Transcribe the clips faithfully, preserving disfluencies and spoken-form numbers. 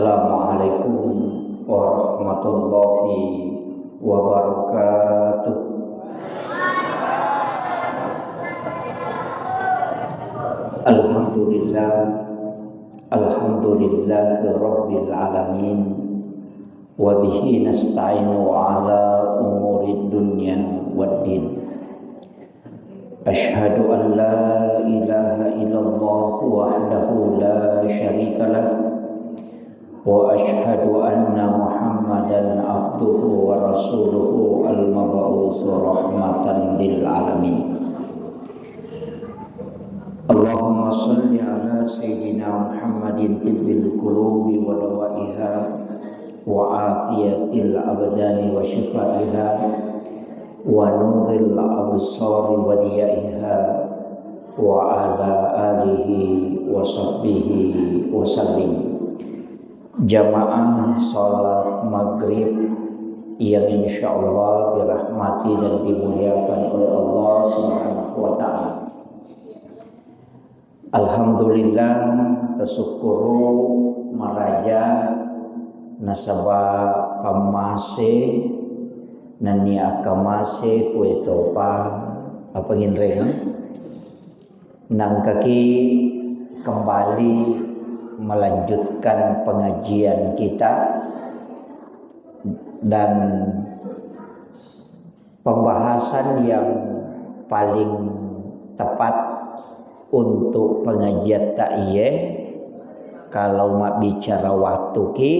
Assalamualaikum warahmatullahi wabarakatuh. Alhamdulillah, alhamdulillahi rabbil alamin, wa bihi nasta'inu ala umurid dunya waddin. Asyhadu an la ilaha illallah wahdahu la syarika lah, wa asyhadu anna Muhammadan abduhu wa rasuluhu al-mab'usu rahmatan lil alamin. Allahumma shalli ala sayyidina Muhammadin tibbil qulubi wa dawaiha, wa afiyatil abdani wa shifaiha, wa nuril absari wa diyaiha, wa ala alihi wa sahbihi wa sallim. Jamaah salat maghrib yang insyaallah dirahmati dan dimuliakan oleh Allah Subhanahu wa Ta'ala. Alhamdulillah, tasukkuru maraja nasaba pammase nennia akkamase kue topa apa nginreng. Nangkaki kembali melanjutkan pengajian kita dan pembahasan yang paling tepat untuk pengajian tak iye kalau mabbicara waktu ki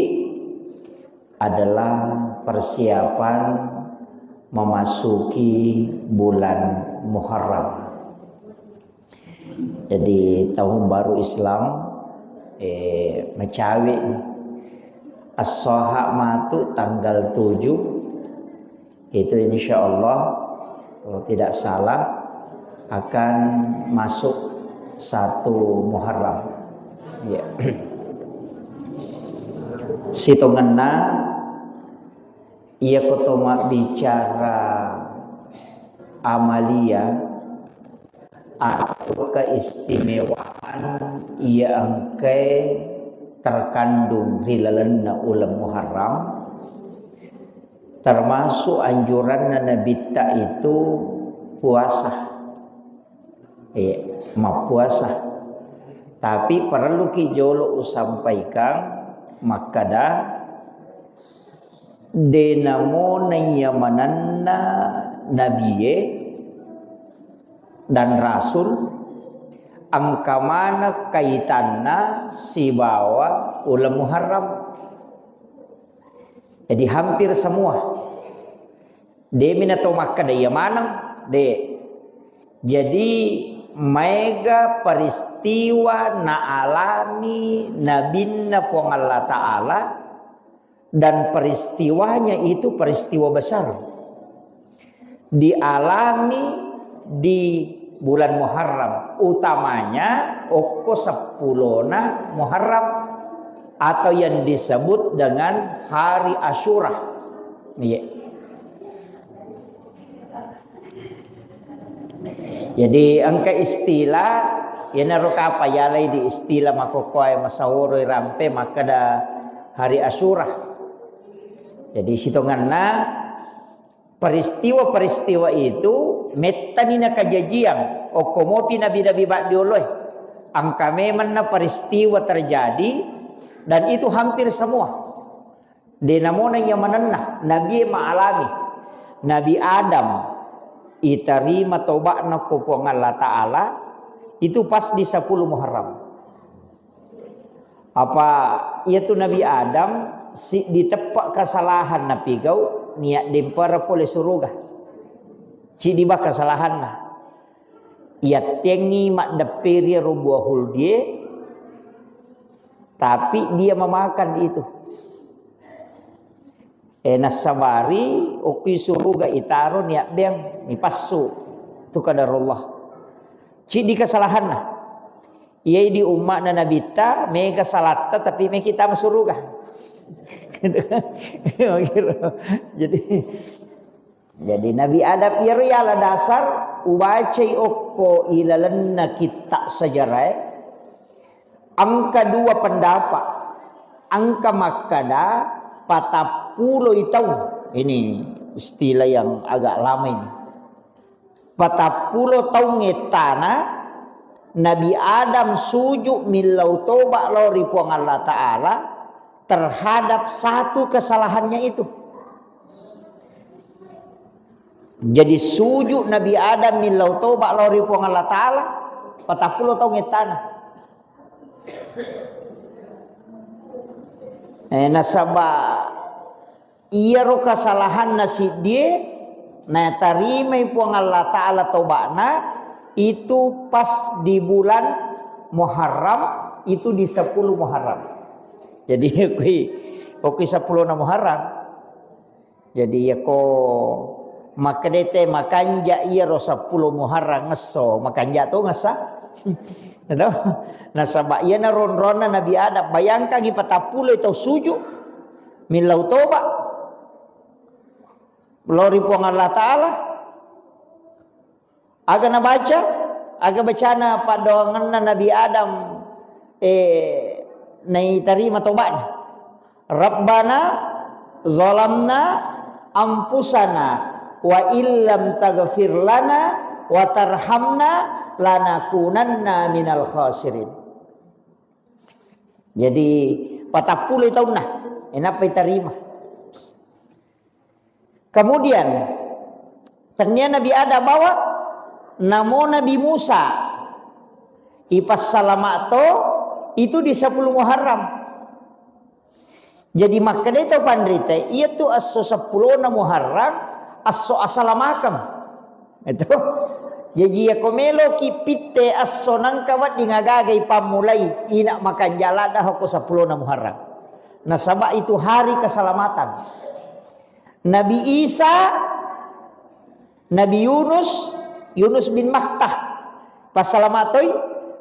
adalah persiapan memasuki bulan Muharram. Jadi tahun baru Islam, eh, macawe ni. As-Saha matu tanggal tujuh, itu insya Allah, kalau tidak salah, akan masuk satu Muharram. Ya. Sitongenna, iya ko to mabbicara amalia, atau keistimewaan iya engkae terkandung ri lalenna uleng Muharram, termasuk anjuranna Nabitta itu puasa. Eh, mappuasa. Tapi parelluki jolo usampaikan makkada, de namona iya manenna nabie dan rasul, engka maneng kaitanna sibawa uleng Muharram. Jadi hampir semua. Demi na to makkeda iya maneng, de. Jadi maega peristiwa naalami nabinna Puang Allah Ta'ala dan peristiwanya itu peristiwa besar dialami di bulan Muharram, utamanya okko seppulona Muharram atau yang disebut dengan hari Asyura. Iya. Jadi engka istilah, iyanaro kapa yalai di istilah makkokkoe masaworo rampe makkeda hari Asyura. Jadi sitongenna peristiwa-peristiwa itu mettani nakajajiang okko mopi nabi-nabi baddioloe. Engka memanna peristiwa terjadi dan itu hampir semua. De namona iya manenna, nabie maalami. Nabi Adam itarima toba'na ko Puang Allah Ta'ala, itu pas di sepuluh Muharram. Apa iyatu Nabi Adam si diteppe kesalahan napigau, niat dempara pole suruga. Cidi ba kesalahanna. Yattengngi maddepperi ro buah huldie, tapi dia memakan itu. Eh, nassabari okki suruga itaro niabbeang, nipassu. Itu qadarullah. Cidi kesalahanna. Iyai di umma'na Nabitta, mega salatta, tapi mega kita masuruga. Gitu kan? Jadi, jadi Nabi Adam, iyaro yala dasar, ubacai okko ilalenna kitta sejarae, engka dua pendapat. Engka makkeda patappuloi taung. Ini istilah yang agak lama ini. Patappulo taung ettana Nabi Adam suju millau toba lao ri Puang Allah Ta'ala terhadap satu kesalahannya itu. Jadi suju Nabi Adam millau toba lao ri Puang Allah Ta'ala patappulo taung ettana. Eh, nasaba iyaro kesalahanna siddie natarimai Puang Allah Ta'ala toba'na itu pas di bulan Muharram, itu di sepuluh Muharram. Jadi, okki, okki sepuluh na Muharram. Jadi, iyako makkedai te makanja iyaro sepuluh Muharram ngesso, makanja to ngessa. Nasaba iyana ronronna Nabi Adam, bayangkangi patappuloi tau suju millau toba lao ri Puang Allah Ta'ala. Aga nabaca? Aga bacana paddoangenna Nabi Adam, eh, naitarima toba'na? "Rabbana zalamna anfusana wa illam taghfir lana wa tarhamna lanakunanna minal khasirin." Jadi, patappuloi taunna, eh, nappa itarima. Kemudian, tennia Nabi Adam bawa, namo Nabi Musa, ipassalama to, itu di sepuluh Muharram. Jadi, makkedai tau panrita, iyatu esso seppulo na Muharram, esso asalamakeng. Itu. Jaji, iyako meloki pitte esso nangka wedding agaga ipammulai, ina makanja ladda hokko seppulo na Muharram. Nasaba itu hari keselamatan. Nabi Isa, Nabi Yunus, Yunus bin Matta, passalama toi,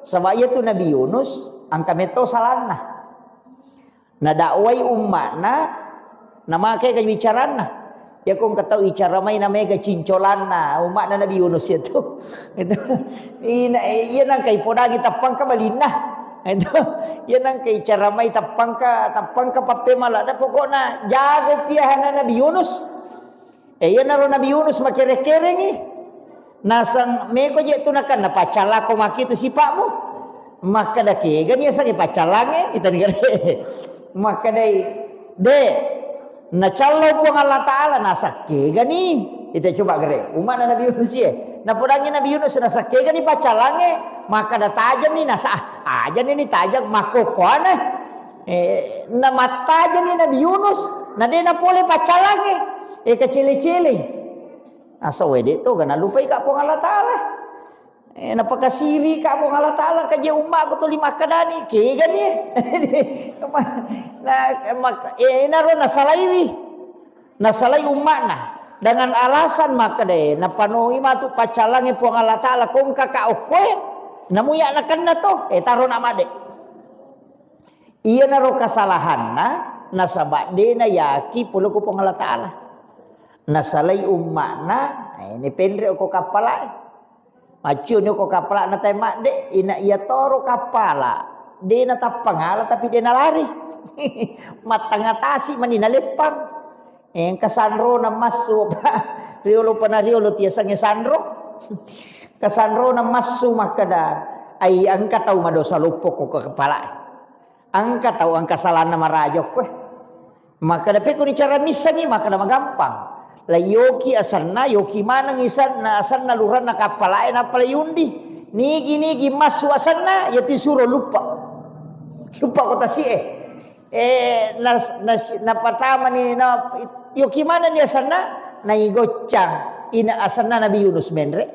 saba iyatu Nabi Yunus, engka metto salanna. Nadakwai umma'na, namake kebicaranna. Iyako engka tau icara mai namega cincolanna, umma'na Nabi Yunus iyatu. Itu. Ina, iya nangka ipodangi tappangka balinna. Itu. Iya nangka icara mai tappangka, tappangka pappemala. Nah, pokokna jago piahana Nabi Yunus. Eh, iyanaro Nabi Yunus makere-kerengi. Naseng meko je tu nakenna, "Paccallako maki tu sipa'mu." Makkeda, "Kegani asengnge paccallangnge?" Itani gare. Makkedai, "De, nacallau Puang Allah Ta'ala." Naseng, "Kegani?" Ita coba gare. Umma'na Nabi Yunus ye. Napodangi Nabi Yunus, naseng, "Kegani paccallangnge?" Makkeda, "Tajeng ni." Naseng, "Ah, aja ni tajeng, makkokkoana." Eh, namattajani Nabi Yunus, na de napole paccallangnge. Eh, kacele-cele. Asa wede to, ga nalupai ka Puang Allah Ta'ala. Eh, napakasiri ka Puang Allah Ta'ala, kaje ummaku tuli makkedani, kegani. Nah, mak-, eh, naro nasalaiwi. Nasalai umma'na dengan alasan makkedae, napanoi matu paccallangnge Puang Allah Ta'ala, kongka ka okkoe, namuya nakenna to, eh, taro na made. Iyanaro kasalahanna, nasaba de nayaki pole ko Puang Allah Ta'ala. Nasalai umma'na, eh, ini penre ko kappalae. Maccioni ko kappala'na tai madde, ina iya toro kappala. De natappangala tapi de nalari. Mattangatasi mani naleppang. Engka sanrona massu, Pak. Riolo pana riolo tiasengnge sanro. Kasanrona massu makkeda, "Ai, engka tau madosa loppo ko kepala'e. Engka tau engka salanna maraja okkoe." Makkeda, "Pekko ni cara missengngi?" Makkeda, "Magampang. La yoki asenna, yoki maneng isenna, asenna luranna kappala'e, nappa la yundi. Nigi-nigi massu asenna, yatu isuro luppa. Luppa ko tasi'e." Eh, nas-, nas-, napatamani, na, yoki manenni asenna, naigoccang ina asenna Nabi Yunus menre.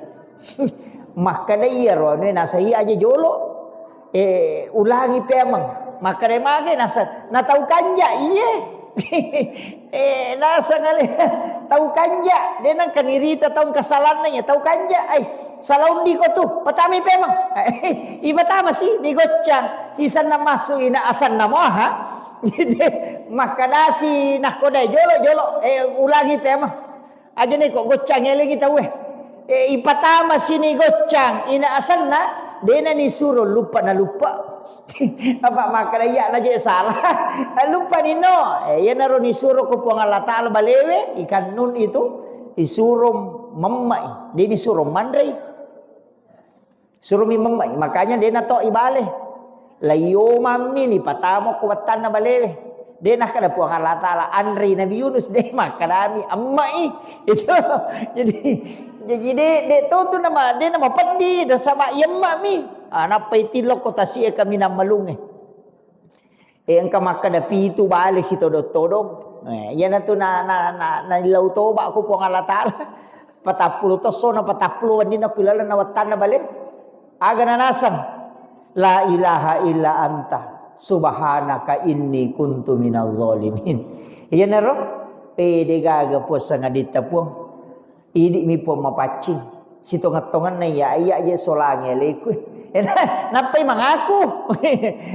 Makkeda iyaro anu nasai aja jolo. Eh, ulangi pemeng. Makkeda mage nasa, na tau kanja, iye. Eh, nasa ngale, tau kanja. De nangka nirita tau kasalanna iya, tau kanja. Ai, salah undi ko tu, patamai pemeng. Ipatama si, nigoccang. Sisenna massu ina asenna moha. Makkedasi nakkodai jolo, jolo, eh, ulangi pemeng. Aja ni ko goccang elengi tauwe. Eh, ipatama sini goccang ina asenna, dena ni suro luppa na luppa. Apa makkeda iya na je salah. Lupa nino. Eh, iyanaro nisuro ko Puang Allah Taala balewe, ikan nun itu disuro memmai, de nisuro manrei. Suromi memmai, makanya de nato ibale. Laio mammi ni patamo ko wettanna balewe. De nakkeda Puang Allah Taala anrei Nabi Yunus, de makkedami emmai. Itu. Jadi, jadi de, de to tu nama, de nama peddi, nasaba iyemmami. Ah, nappai tilokko tasi'e kaminang malungnge. Eh, engka makkeda pitu bale sitodong-todong. Eh, iyanatu na, na, na, na lau toba ko Puang Allah Taala. Patappulo tosso na patappulo wenninna ku ilalenna wettanna bale. Aga nanaseng? La ilaha illa anta subhanaka inni kuntu minaz zalimin. Iyanaro pede gaga puang sangaditta puang. Idi'mi Puang mapaccing. Sitongeng-tongenna iya, iya je solangi aleku. Nappai mangaku.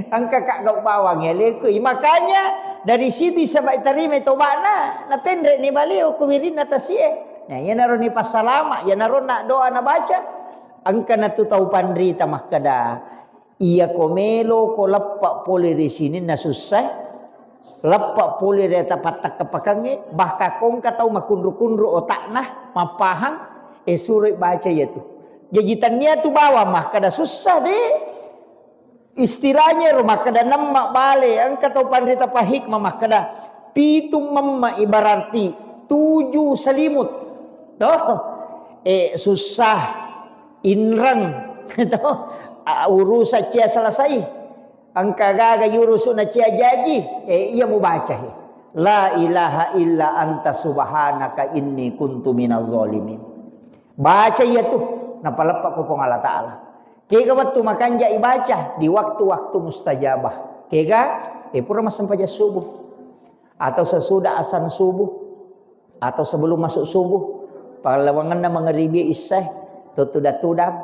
Engka ka gau bawang aleku. Makanya dari situ isaba tarima tobana, napenre ni baleo ku wirinna tasie. Nah, iyanaro ni passalama, iyanaro na doa nabaca. Engka natu tau panrita makkeda, Iyako meloko leppa pole ri sininna sussae, leppa pole ri ata pattakkapakangnge, bahkan kongka tau makunru-kunru otakna, mappahang, eh, suroi baca iyatu. Jaji tannia tu bawang makkeda sussa de. Istilahnya ro makkeda nemma bale, engka tau panrita pahikmah makkeda pitu memma ibararti tujuh selimut. Toh? Eh, susah. Inreng. To? A-, urusan cia selesai. Engka gaga yurusu na cia jaji. Eh, iya mubaca he. La ilaha illa anta subhanaka inni kuntu minaz zalimin. Baca iya tu, napaleppa ko Puang Allah Taala. Kega wettu makanja ibaca di waktu-waktu mustajabah. Kega, eh, pura massempajang subuh. Atau sesudah asan subuh. Atau sebelum masuk subuh, pallawangenna mangaribi issae, tutudang-tudang,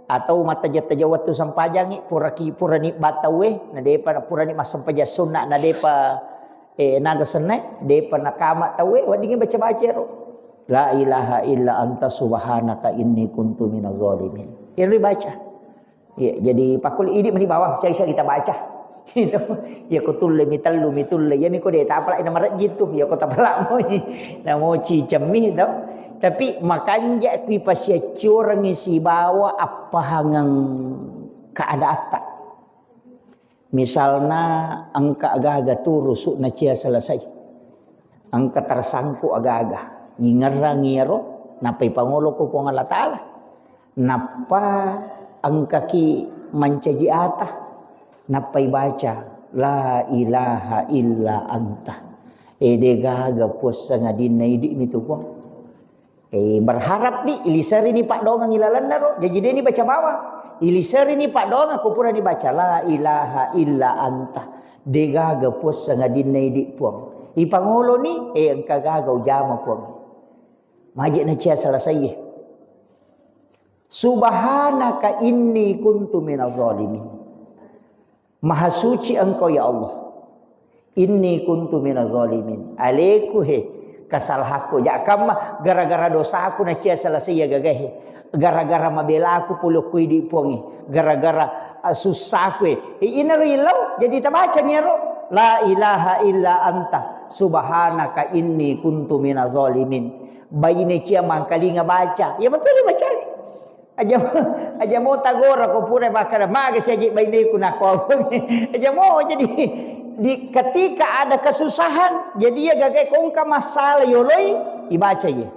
atau mattaja-taja wettu sempajangi, puraki-, purani battauwe, nadepa, purani massempajang sunna, nadepa, eh, naga senne, depa nakama tauwe, weddingngi baca-baca ro. La ilaha illa anta subhanaka inni kuntu minaz zalimin. Yang dibaca. Iya, jadi pakul idi meni bawang, cai-cai kita baca. Gitu. Ya ko tulle mi tellu mi tulle, ya mi ko de tapala ina marejji tu, ya ko tapala moi. Na moci cemmi to. Tapi makanja kui pasiaccurengi sibawa appahangeng keadatta. Misalna engka gaga turusu na cia selesai. Engka tersangkut aga-aga. Ingerrangi iyaro, nappa ipangolo ko Puang Allah Taala. Nappa engkaki mancaji ata, nappa ibaca, "La ilaha illa anta." Eh, de gaga puang sangadinna idi mi tu Puang. Eh, berharap di, iliserini paddoangeng ilalenna ro. Jaji deni baca bawang. Iliserini paddoangeng ko purani baca, "La ilaha illa anta." De gaga puang sangadinna idi Puang. Ipangoloni, eh, engka gaga ujama Puang. Maje na cia selesai. Subhanaka inni kuntu minaz zalimin. Maha suci Engkau, ya Allah. Inni kuntu minaz zalimin. Aleku he, kesalahanku. Ja kamma gara-gara dosaku na cia selesai ya gagahe. Gara-gara mabelaku pulokku idi Puangi. Gara-gara, ah, susahku e. Eh, inaro ilau, jadi tabaca ni aro. La ilaha illa anta subhanaka inni kuntu minaz zalimin. Baine cia mangkalinga baca. Ya betul dibaca. Aja, aja mo tagora ko pura makkeda, "Maga siaji baineku," nakko. Aja mo, jadi di ketika ada kesusahan, jadi ya gagai kongka masalah yoloi, ibaca ye.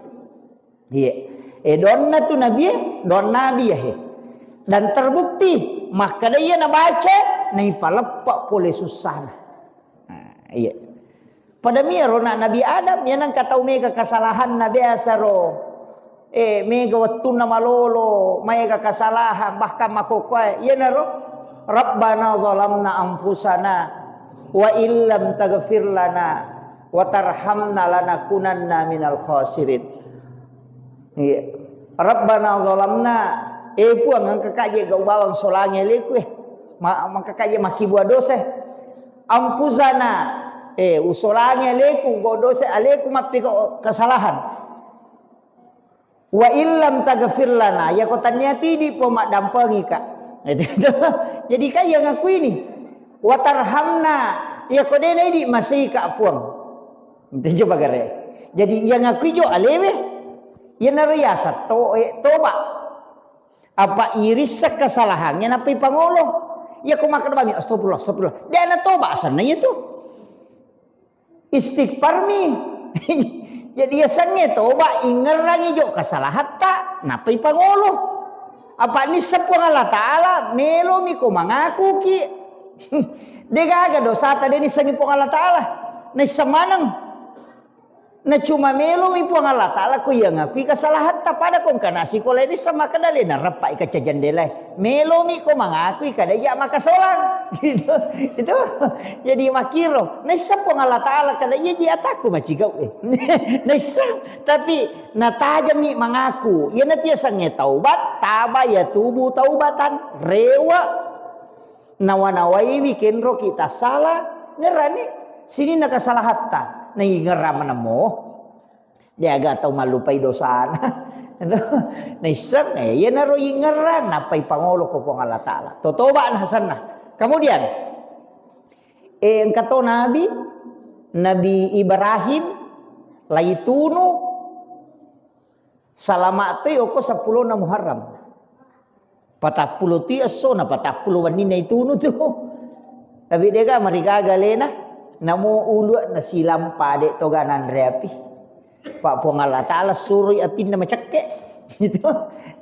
Iya. Eh, donna tu nabi, don nabi ya he. Dan terbukti, makkeda iya nabaca, naipaleppa pole susahna. Nah, iya. Pada miro na Nabi Adam, ya nengka tau mega kesalahanna biasa ro. Eh, mega wettunna malolo, maega kesalahan, bahkan makokkoe. Iyanaro, "Rabbana zalamna anfusana wa illam taghfir lana wa tarhamna lanakunanna minal khasirin." Iya. "Rabbana zalamna," eh Puang, engka kaje gau bawang solangi aleku eh. Ma-, maka kaje makkibua dosa. "Anfusana," eh, usolangi aleku, gau dosa aleku mappiko kesalahan. "Wa illam taghfir lana," ya ko tania tidi po maddampengika. Itu, itu. Jadi kan yang aku ini, watarhamna, ya ko de' naidi masika Puang. Itu coba gare. Jadi yang aku ijo alewe, ya nariasa to, eh, toba. Apa irissa kesalahannya napai pangolo. Ya ko makan bami, astagfirullah, astagfirullah. De' na toba asanna itu. Istighfar mi. Jadi yasengnge toba, ingerrangi jo kesalahatta, napai pangolo. Apa nisseng Puang Allah Ta'ala, melomi ko mangakuki. De' gaga dosata de' nissengi Puang Allah Ta'ala. Naisseng maneng. Na cuma melomi Puang Allah Ta'ala ko iya ngakui kesalahatta, pada ko engkana sikola ini sama kada le nareppai kaca jendela. Melomi ko mangakui kada iya makasolang. Gitu. Itu. Jadi makiro. Naisseng Puang Allah Ta'ala kada iya ji atakku macigau, eh. Naisseng. Tapi natajami mangaku. Iya natia sange taubat, taba ya tubu taubatan. Rewa. Nawa-nawaiwi kenroki tassala, ngerrani sininna kesalahatta. Naingerra manemmo. De' aga tau mallupai dosana. Naisseng, eh, iyanaro ingerrang, nappai pangolo ko Puang Allah Ta'ala. Totoba na asanna. Kemudian, eh, engka to Nabi, Nabi Ibrahim, laitunu, salama toi oko seppulona Muharram. Patappulo ti esso na patappulo wenninna itunu tu. Tapi de' ga marigaga alena. Namo ulu na silampa de' toga nanre api. Pa Puang Allah Ta'ala suroi apinna macekke. Gitu.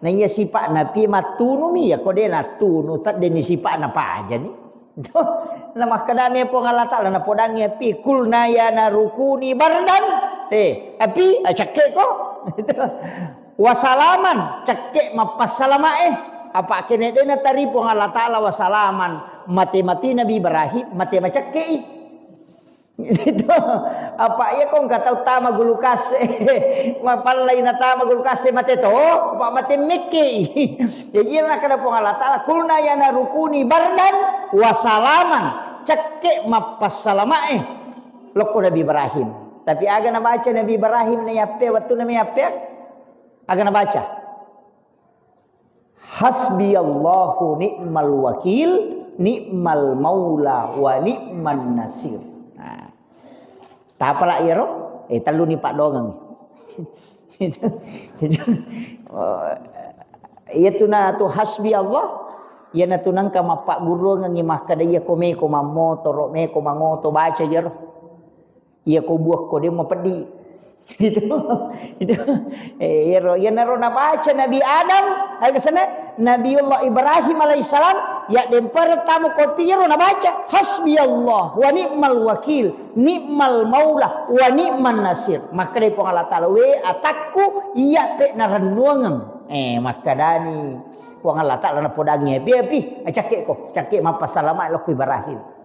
Na iya sipa'na api mattunumi, ya ko de' nattunu, taddenni sipa'na pajani. Itu. Na makkedami Puang Allah Ta'ala, napodangi api, "Qulna ya naru kuni bardan." Eh, api, ah, cekke ko. Itu. "Wa salaman," cekke mappassalamae. Apa kene de' natari Puang Allah Ta'ala wa salaman. Mate-mate Nabi Ibrahim, mate macekkei. Itu. Apa iya ko engka tau tama gulukase, mapallai natama gulukase mate to, apa mate mekkei. Jadi iya nakkeda Puang Allah Ta'ala, "Qulna ya naru kuni bardan wa salaman." Cekke mappassalamae. Lokko Nabi Ibrahim. Tapi aga nabaca Nabi Ibrahim na yappe, wettunna me yappe? Aga nabaca? "Hasbiyallahu ni'mal wakil, ni'mal maula wa ni'man nasir." Nah. Tapala iyaro? Eh, telluni paddongeng. Itu, itu. Oh, iya tu na tu hasbi Allah, iya na tu nengka mappagguruangengi makkeda iya ko meko mammotoro, meko mangoto, baca jero. Iya ko buakko de' mapeddi. Itu, itu. Eh, iyaro, iyanaro nabaca Nabi Adam, aga sana, Nabiullah Ibrahim alaihissalam, ya dempar tamu kopi iyaro nabaca, "Hasbiyallah wa ni'mal wakil, ni'mal maula wa ni'man nasir." Makkeda Puang Allah Ta'ala, "We atakku, iya pe narennuangeng." Eh, makkedani Puang Allah Ta'ala napodangi, "Pi, pi, cakke ko, cakke mappasalama lokko Ibrahim."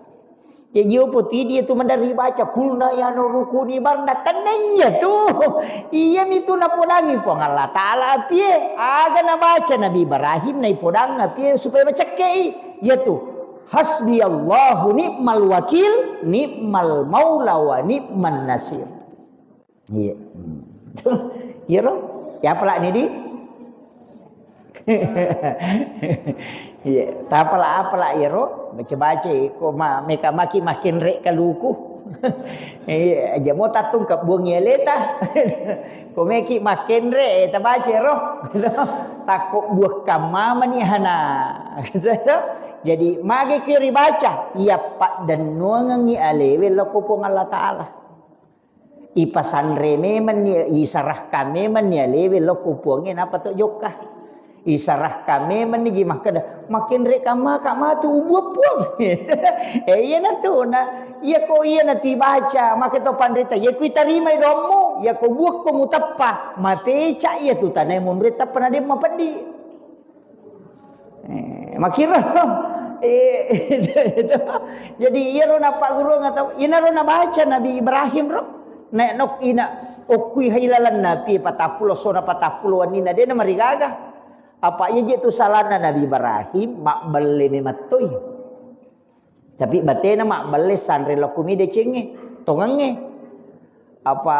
Jaji opo tidi itu mandari baca, "Qulna ya naru kuni bardan." Tenna iya tu. Iya mi tu napodangi Puang Allah Ta'ala apie. Aga nabaca Nabi Ibrahim naipodang apie supaya macekkei. Iya tu. "Hasbiyallahu ni'mal wakil, ni'mal maula wa ni'man nasir." Iya. Hmm. Iya ro? Ya apalak ni di? Iya, tapalak-apalak iya ro? Baca-baca ko ma-, meka maki makin rek kaluku. Iya, aja mau tatung ke buang ya leta. Ko meki makin rek, eh, tabaca ro. Takut buah kamma mani hana. Jadi mage kiri baca, iya paddennuangengi alewe lokko Puang Allah Ta'ala. Ipasanre memenni, isarahkan memenni alewe lokko Puangnge, napa to jokka. Isarahkan memenni ji makkeda, "Makenre kamma ka matu ubuang Puang." Eh, iya natu, na, iya ko iya natu ibaca, maka to panrita, iya ku itarimai doammu, iya ko buakko muteppa, mapeca iya tu tanai munri teppa na de mapeddi. Eh, makkiro. Eh, jadi iyaro nappagguruang atau inaro nabaca Nabi Ibrahim ro. Nek nok ina okkui hailalan napi patappulo sona patappulo wannina de namarigaga. Apa iya je tu salahna Nabi Ibrahim mabbelle memettoi. Tapi batena mabbelle sanre lokko mi decengnge, tongengnge. Apa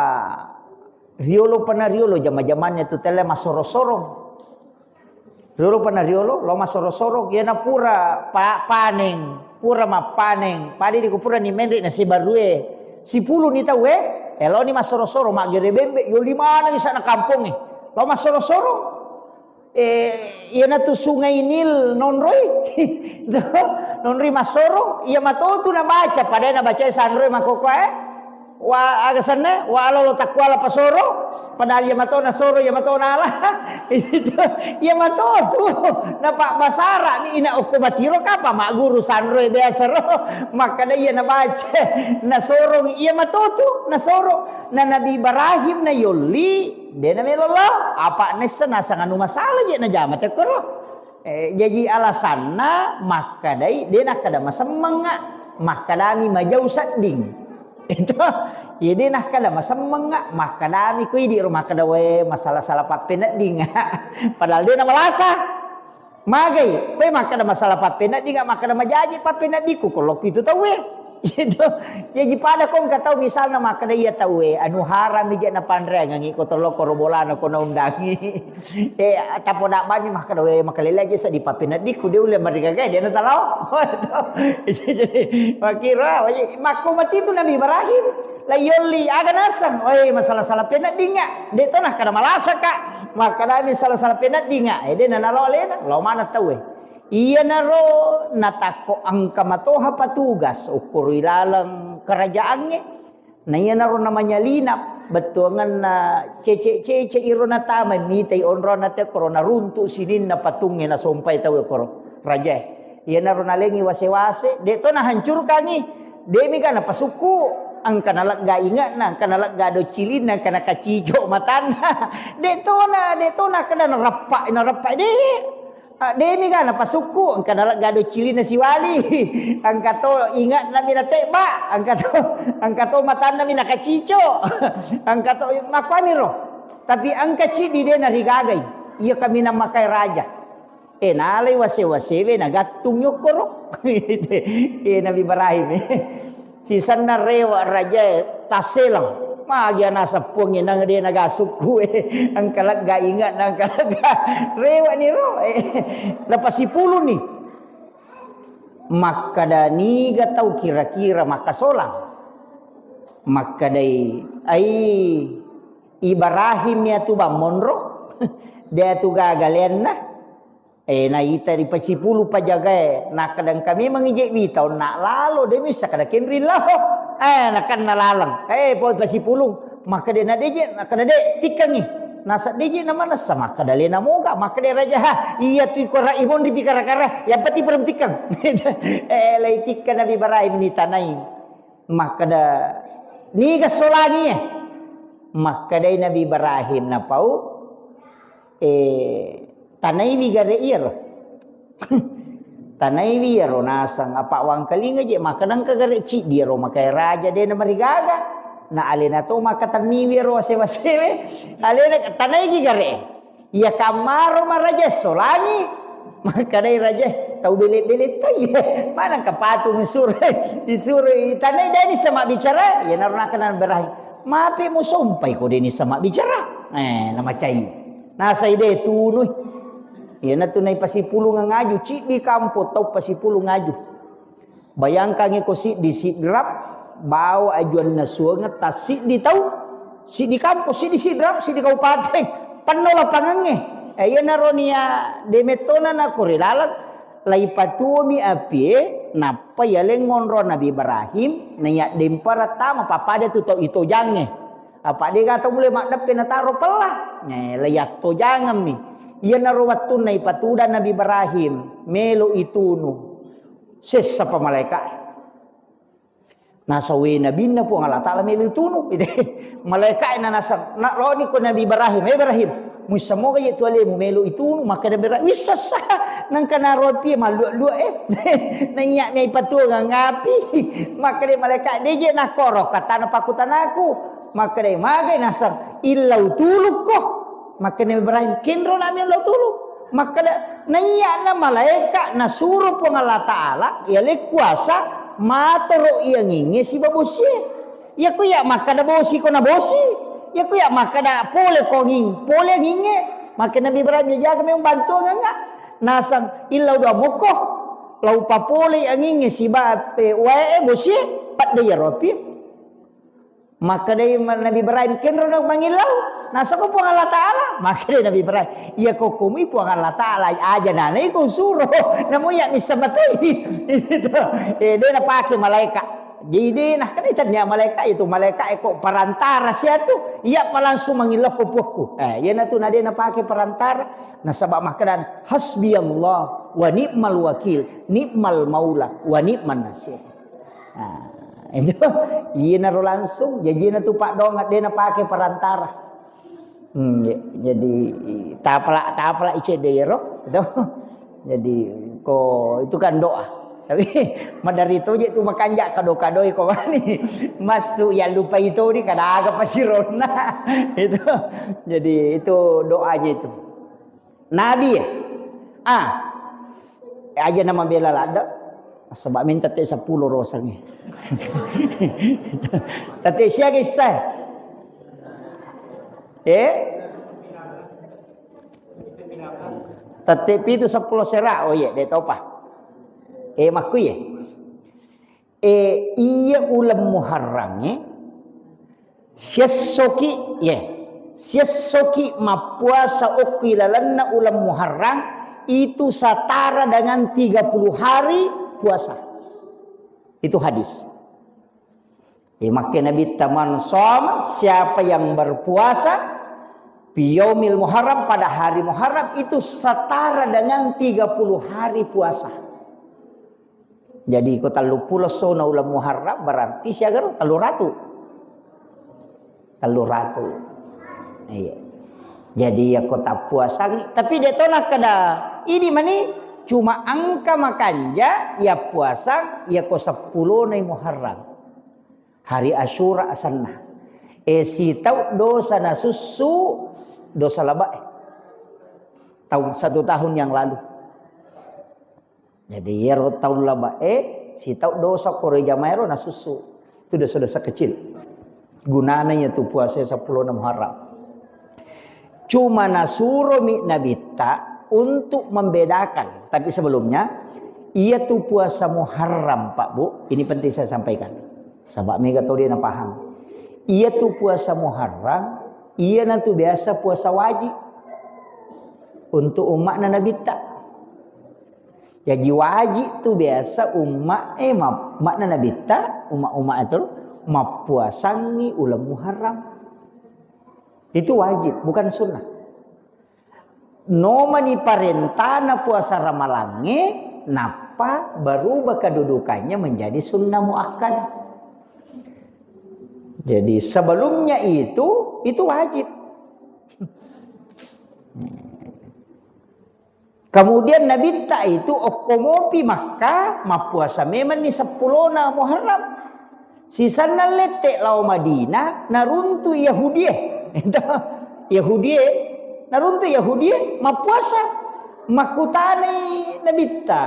riolo pana riolo jama-jamannya tu telle massorong-sorong. Riolo pa na riolo, lo massoro-soro, iyana pura pa-, paneng, pura mappaneng, pada idi ko pura ni menre na sibarue, sipuluni tauwe, eloni massoro-soro, maggere bembe, yoli maneng isana kampongnge, lo massoro-soro. Eh, iyanatu Sungai Nil nonroi. Nonroi massoro, iya matotu nabaca, padai nabacai sanroe makkokkoe. Wa aga senna, wa alolo takkuala pasoro, padahal iya mato nasoro, iya mato nala. Itu, iya matotu. Napabbasara ni ina okko matiro kapa magguru sanroe biasa ro. Makkada iya nabaca, nasorong iya matotu, nasoro. Na Nabi Ibrahim na yolli, de namelo lao. Apa nessa nasang anu masalah je najama tekkoro. Eh, jaji alasanna makkadai, de nakkada masemmengnga, makkadami majau sedding. Itu, iya de nakkada masemmengnga, makkadami ko idi ro makkada, "We, masalah-salah pappeneddingnga." Padahal de namalasa. Magai, pe makkada masalah pappeneddingnga, makkada majaji pappeneddikku, ko lokku itu tauwe. Gitu. Jaji pada ko engka tau misalna makkada iya tauwe, anu haram ije napanreangengi ko tolokko ro bolana ko naundangi. Eh, tapoda bani makkada, "We, makalele aja seddi pappeneddikku, de ulle marigaga, de natalao." Jadi, makkiro, ah, makko matitu Nabi Ibrahim, la yolli, aga naseng, "Oi, masalah-salah peneddingnga, de to nakkada malasaka." Makkadami salah-salah peneddingnga, eh, de nanalo alena, lao maneng tauwe. Iyanaro natakko engka matoha patugas, ukkoro ilaleng kerajaangnge, Na iyanaro namanyalina bettuangenna cece-cece iro natamai mitai onronna tekkoro naruntu sininna patungnge nasompai tauwe koro rajae. Iyanaro nalengi wase-wase, de to nahancurkangi, de mega napasukku, engka nalegga inge'na, engka nalegga docilinna, engka nakacico matanna. De tona, de tona kada narappa, narappa de. Ah, demi ga napasukku, engka nalegga docilinna siwali, engka to inge'na mi natebba, engka to, engka to matanna mi nakacico, engka to makkuamiro. Tapi engka ciddi de narigagai, iya kaminang makai raja. Eh, nalai wase-wasewe nagattung yokkoro. Eh, Nabi Ibrahim, eh. Sisenna rewe' rajae tasseleng. Magi anaseng puangnge nang de naga sukkue. Engka lega inge'na, engka lega. Rewe'ni ro. Eh, napasipuluni. Makkada niga tau kira-kira makkasolang. Makkadai, ai Ibrahim ya tu bang monro. De tu gaga lenna. Eh, naita ripasipulu pajagae, nakkeda engka memang ije wita onna lalo, de missa kada kenri lao. Eh, nakanna laleng. Eh, pole pasipulung. Makkeda na deje, nakkeda de, tikkengi. Nasa deje na manessa, makkeda lena moga, makkeda raja, ha, iya tu iko ra imon ri pikara-kara, yang penting perlu tikkeng. Eh, lai tikkeng Nabi Ibrahim ni tanai. Makkeda, niga solangi e? Makkedai Nabi Ibrahim napau, eh, tanaiwi gare iyaro. Tanaiwi iyaro naseng, apa wangkalinga je, makkeda engka gare ciddi iyaro makai raja de namarigaga. Na alena to makkatenniwi iyaro wase-wasewe. Alena tanaigi gare. Iya kammaro maraja solangi. Makkedai raja, tau bele-bele tai. Maneng ka patung isuro, isuro tanai deni sama bicara. Iyanaro nakkeda Ibrahim, mape musompai ko deni sama bicara. Eh, namacai. Nasai de tunui. Iyanatu nai pasipulung ngaju, ciddi kampo tau pasipulung ngaju. Bayangkangngi ko siddi Sidrap, bawa ajuanna suangeng tassiddi tau, siddi kampo, siddi Sidrap, siddi kabupaten, penno lapangangnge. Eh, iyanaro nia demettona nako ri laleng, laipatuomi apie, nappa yaleng ngonro Nabi Ibrahim, naiya dempara tama pappada tu tau itojangnge. Apa dega tau mulle maddeppe nataro pella. Eh, laiyattojangemmi. Iyanaro wettunna ipatudang Nabi Ibrahim, melo itunu. Sessapa malaeka'e. Nasawe nabinna Puang Allah Ta'ala melo itunu. Malaeka'e na naseng, na loni ko Nabi Ibrahim, "Eh, Ibrahim, muissamoga ye tu alemu melo itunu?" Makkeda Ibrahim, "Wissessa, nangka naro apie mallua-lua e." Naiya mi ipatuongang api. Makkeda malaeka, "Deje nakoro katana pakutanaku." Makkeda, "Magai?" Naseng, "Illau tulukko." Makkeda Ibrahim, "Kenro nami illau tulu." Makkeda, naiya na malaeka nasuro Puang Allah Ta'ala, yaleng kuasa matoro iyangingnge siba bosie. Iyako iya makkeda bosi ko na bosi. Iyako iya makkeda pole ko anging, pole angingnge. Makkeda Nabi Ibrahim, "Jaga memang bantuangengnga." Naseng, "Illau doa mokko, lau papolei angingnge sibawa, eh, wae, eh, bosie, padde iyaro api." Makkedai Nabi Ibrahim, "Kenro na mangillau?" Nasako Puang Allah Ta'ala. Makkedai Nabi Ibrahim, "Iya kokkomui Puang Allah Ta'ala, aja nanai ko suro. Namu iya missa matoi." Itu. Eh, de napake malaika. Jadi de nakkeda tania malaika itu, malaika eko perantara siatu, iya pa langsung mangillau ko puakku. Eh, iyanatu na de napake perantara. Nasaba makkedan, "Hasbiyallah wa ni'mal wakil, ni'mal maula wa ni'man nasir." Nah, itu iyanaro langsung jajina tu paddoang de napake perantara. Hmm, ya, jadi tapala, tapala icedde iyaro, gitu. Jadi ko itu kan doa. Tapi madari toje tu makanja kado-kadoi ko mani. Masuk ya lupa itu di kada aga pasironna. Itu. Jadi itu doanya itu. Nabi ya? Ah. Aja nama bela ladde. Sebab minta te sepuluh rosangi. Tete siaga issae? Eh? Tete pitu sepuluh sera. Oh iya, de topa. Eh, makku ya. Eh, iya uleng Muharram, eh. Siessoki, ye. Siessoki mappuasa okko ilalenna uleng Muharram, itu setara dengan tiga puluh hari puasa. Itu hadis. Eh, makke Nabitta, "Man shoma," siapa yang berpuasa, "fi yaumil Muharram," pada hari Muharram, itu setara dengan tiga puluh hari puasa. Jadi ko telluppulo essona uleng Muharram berarti siaga ro? Telluratu. Telluratu. Iya. Jadi ya ko tappuasangi, tapi de to nakkeda idi mani, cuma engka makanja ya puasang ya ko seppulona Muharram. Hari Asyura asenna. Eh, sitau dosa nasussu, dosa labae. Tahun, satu tahun yang lalu. Jadi, iyaro taung labae, sitau dosa koro jamaero nasussu. Itu dosa-dosa kecil. Gunana iya tu puasa seppulo Muharram. Cuma nasuromi Nabitta untuk membedakan. Tapi sebelumnya, iya tu puasa Muharram, Pak Bu, ini penting saya sampaikan. Sabab mega tau dia napaham. Iya tu puasa Muharram, iya na tu biasa puasa wajib untuk umma'na Nabitta. Jaji wajib tu biasa umma, eh, ma-, makna Nabitta, umma-umma itu mappuasangi uleng Muharram. Itu wajib, bukan sunnah. Nomani parentana puasa Ramalangnge, nappa berubah kedudukannya menjadi sunnah muakkadah. Jadi sebelumnya itu, itu wajib. Kemudian Nabitta itu okko mopi Makkah, mappuasa memanni seppulona Muharram. Sisenna lette lao Madinah, naruntu Yahudie. Itu Yahudie, naruntu Yahudie mappuasa. Makkutanai Nabitta,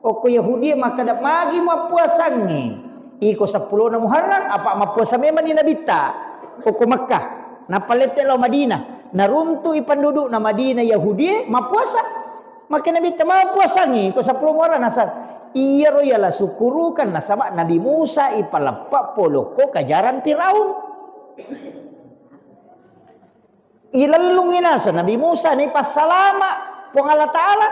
okko Yahudie makkeda, "Magi mappuasangngi? Iko seppulona Muharram, apa mappuasa memanni Nabitta okko Makkah?" Nappa lette lao Madinah, naruntui pendudukna Madinah Yahudie mappuasa. Makke Nabitta, "Mappuasangngi ko seppulo Muharram?" Naseng, "Iyaro yala sukkurukan nasaba Nabi Musa ipaleppa polokko kajaran Firaun." Ilellungngi naseng Nabi Musa naipassalama Puang Allah Ta'ala.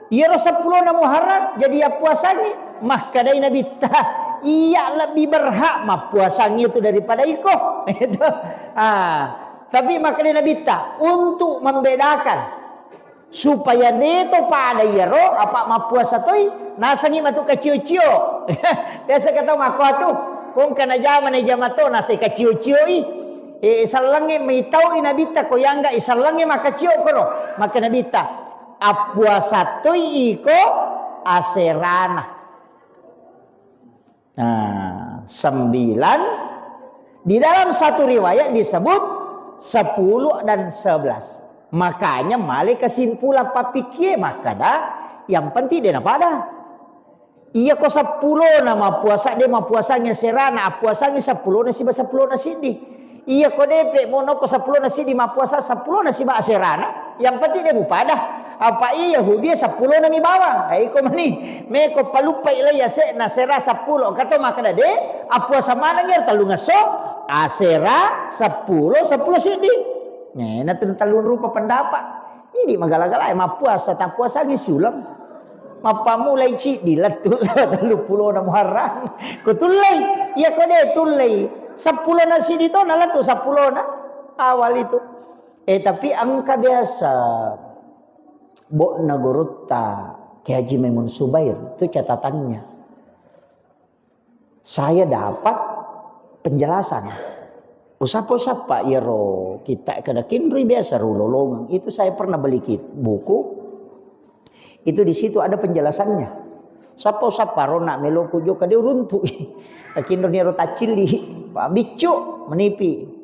Iyaro seppulona Muharram jadi yappuasangngi. Makkedai Nabitta, "Iya lebbi berhak mappuasangngi itu daripada iko." Itu. Ah, tapi makkedai Nabitta, untuk membedakan, supaya deto pada iyaro, apa mappuasa toi, nasengngi matu kacio-cio. Biasa kata mako atu, kongka najama, najama to, nasai kacio-cioi. Eh, sellengnge maitaui Nabitta ko yangga i sellengnge makacio koro. Maka Nabitta, "Appuasa toi iko aserana." Nah, sembilan. Di dalam satu riwayat disebut sepuluh dan sebelas. Makanya male kesimpulan pappikie makkada, yang penting de napada. Iya ko seppulona mappuasa, de mappuasangngi aserana, appuasangngi seppulona siba seppulona siddi. Iya ko depe mono ko seppulona siddi mappuasa, seppulona siba aserana. Yang penting de' mupada. Apa iya Yahudi seppulo nami bawang. Eh, iko mani. Meko paluppai lai ase'na sera seppulo. Kato makkeda de', appuasa maneng iyaro tellungesso, asera, seppulo, seppulo siddi. Nah, na tu tellung rupa pendapat. Idi magala-gala mappuasa, tappuasangi siuleng. Mappammulai ciddi lettu telluppulo na Muharram. Ko tullei, iya ko de' tullei. Seppulo na siddi to na lettu seppulo na awal itu. Eh, tapi engka biasa bo'na gurutta Kiai Haji Maimun Subair, itu catatannya. Saya dapat penjelasan. Usappa-usappa iyaro kita kada kinrui biasa ro lolongeng. Itu saya pernah beli kit-, buku. Itu di situ ada penjelasannya. Sappa-usappa ro nak meloku jokka de' uruntu. Kinro niro taccilli. Pak biccu menipi.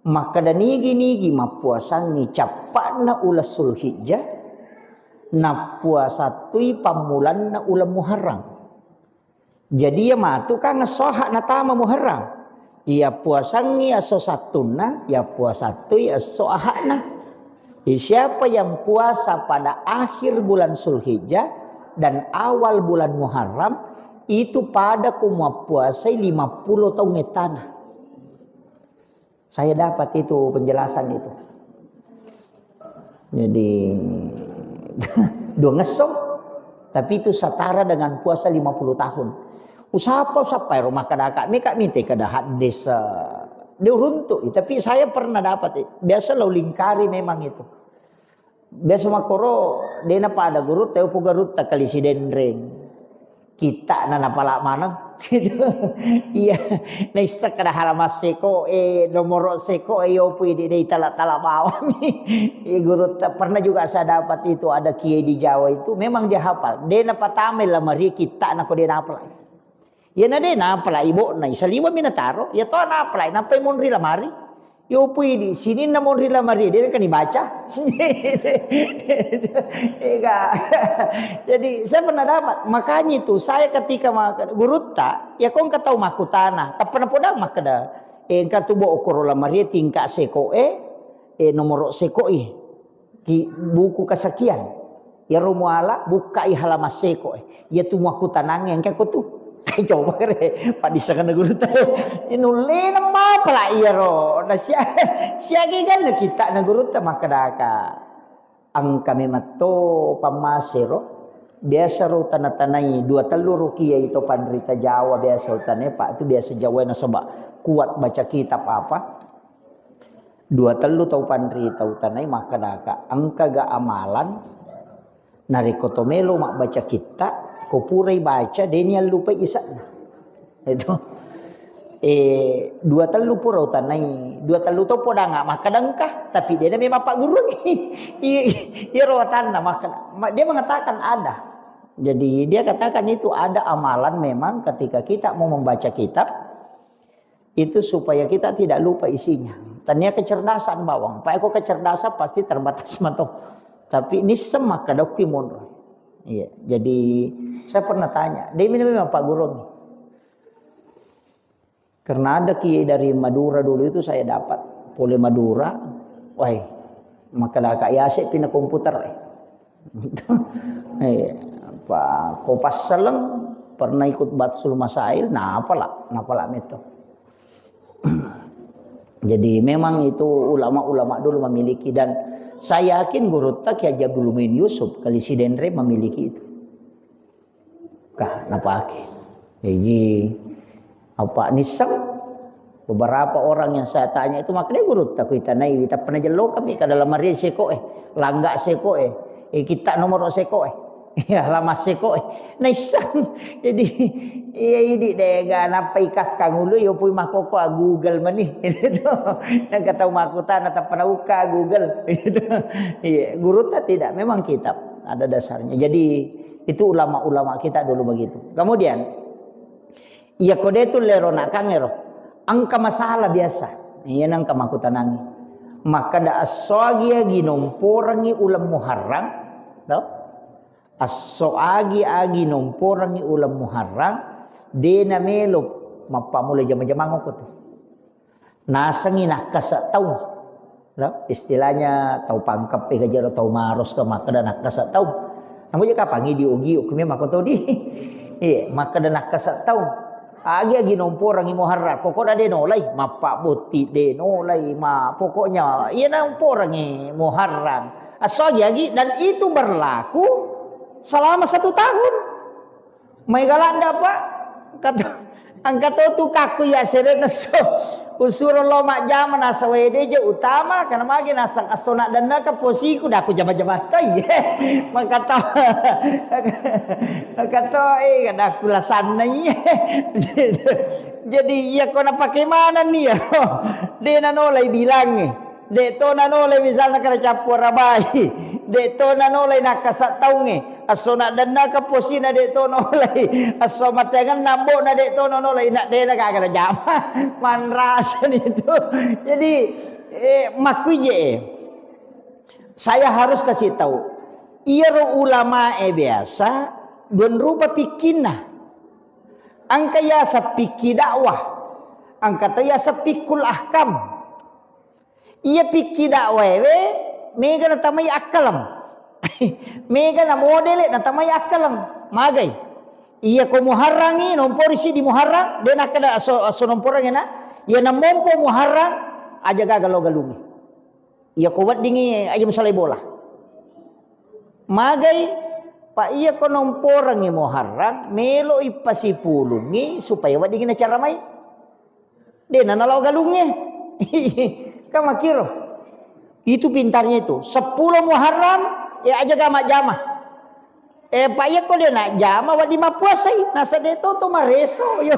Makkeda nigi-nigi mappuasangngi cappa'na uleng Sulhijjah, nappuasattui pammulanna uleng Muharram. Jadi iya matu kan esso Ahad natama Muharram. Iya puasangngi esso Sattunna, iya puasattui esso Ahadna. Jadi siapa yang puasa pada akhir bulan Sulhijjah dan awal bulan Muharram, itu pada ko mappuasai lima puluh taung ettana. Saya dapat itu penjelasan itu. Jadi, dua ngesso, tapi itu setara dengan puasa lima puluh tahun. Usappa, usappa ero makkadaka, meka mite kada hadis, eh, de' uruntu, tapi saya pernah dapat, eh, biasa lo lingkari memang itu. Biasa makkoro, de' napada gurutta, upu gurutta kali Sidenreng. Kitta'na napala maneng. Iya, naisseng kada halaman seko, eh, nomoro seko, eh, yopu idi de' itala-tala bawang. Eh, gurutta, pernah juga saya dapat itu, ada kiai di Jawa itu, memang dia hafal. De' napatamai lamari kitta'na ko de' napala. Iyana de' napalai bo'na, saliweng mi nataro, iya to napalai, nappai monri lamari. Yo pui di sininna monri lamari, de' nengka nibaca. Ega. Jadi, saya pernah dapat, makanya itu saya ketika maka-, gurutta, ya ko engka tau makkutana, tappa napodang makkeda, eh, engka tu bo okoro lamari tingka seko e, eh, nomoro seko i. Ki buku kesekian. Iyaro muala bukkai halaman seko e. Iya tu muakkutanangnge engka ko tu. Coba kere, padissengenna gurutta. Nullena mapala iyaro. Na sia-, siageganna kitta'na gurutta makkedaka. Engka memetto pammasero. Biasa ro tana-tanai dua tellu rukia itu panrita Jawa biasa utanai, Pak, itu biasa Jawa nasaba kuat baca kitab apa. Dua tellu tau panrita utanai makkedaka, engkaga amalan narekko to melo mabbaca kitta, ko purai baca, de' ni allupai ise'na. Itu. Eh, dua tellu pura utanai, dua tellu to podanga makkeda engka, tapi de' na memang paggurungi. I-, iyaro watanna makkeda, ma-, dia mengatakan ada. Jadi dia katakan itu ada amalan memang ketika kita mau membaca kitab, itu supaya kita tidak lupa isinya. Tania kecerdasan bawang. Pak, eko kecerdasan pasti terbatas mato. Tapi nisseng makkadokki monro. Iya, jadi saya pernah tanya, de' mi memang paggurungi. Karena ada kiai dari Madura dulu itu saya dapat. Pole Madura, wah, makkedaka yase pina komputer, eh. Eh, apa, ko passaleng pernah ikut Batsul Masail, nah apalah, nah apalah meto. Jadi memang itu ulama-ulama dulu memiliki, dan saya yakin gurutta Kiai Haji Abdul Muin Yusuf kali Sidenreng memiliki itu. Kah, napake. Jadi, apa nisseng? Beberapa orang yang saya tanya itu, makanya gurutta kuitanai, tapi pernah jello kami ke dalam mari seko eh, langga seko eh, eh, kita nomor seko eh, ya lama seko eh, naisseng. Jadi, iya idi dega nappai kakkang ulu, yo pui makoko a Google mani. Itu. Yang kata makkutana tappa nauka Google. Itu. Iya, gurutta tidak, memang kitab ada dasarnya. Jadi, itu ulama-ulama kita dulu begitu. Kemudian, iya ko de tu lero nakangero, engka masalah biasa. Iya nengka makkutanangi. Makkeda esso agi-agi nomporangi uleng Muharram, to? Esso agi-agi nomporangi uleng Muharram, de na melo mappamula jama-jamang okko tu. Nasengi nakkasa taung. Lo, istilahnya tau pangkep e gajero tau maros ke makkeda nakkasa tau. Namu je kapang idi ugi ukumi makoto di. Iya, makkeda nakkasa tau. Agi-agi nomporangi Muharram, pokoknya de nolai, mappa botti de nolai, ma pokoknya iya nomporangi Muharram. Aso agi-agi dan itu berlaku selama satu tahun. Mai galanda, Pak. Kata, engka to tu kakku ya sere nesso. Usuro lo majjama nasaba ede je utama, karena magi nasang assona dennaka posiku dah aku jama-jama tai. Maka to, maka to, eh, kada aku lasanna iya. Jadi iya ko napake mana nih ya? De nanolai bilangnge. Dek to nanolai misalna kada cappu arabai. Dek to nanolai nakkasa taungnge. Assona dennaka posina dek to nolai. Asso mateangenna ambo'na dek to nolai. Nak dena gaga najama. Manrasani itu. Jadi, eh, makkuije, eh. Saya harus kasih tahu. Iyaro ulamae biasa dua rupa pikkinna. Engka yaseng pikki dakwah. Engka to yaseng pikkul ahkam. Iya pikki dakwaewe mega natamai akkaleng. Mega na modele natamai akkaleng. Magai. Iya ko Muharrangi, nompori siddi Muharrang, de nakkeda aso, aso nomporangi na. Iya namompo Muharrang, aja gaga lo galungi. Iya ko weddingi aja musalai bola. Magai, Pak, iya ko nomporangi Muharrang, melo ipasipulungi supaya weddingi nacara mai. De na nalao galungnge. Kan makkiro. Itu pintarnya itu. Seppulo Muharram, ya aja gama-jama. Eh, Pak, iya ko de na jama, wadi mappuasai. Nasa de toto mareso. Ya,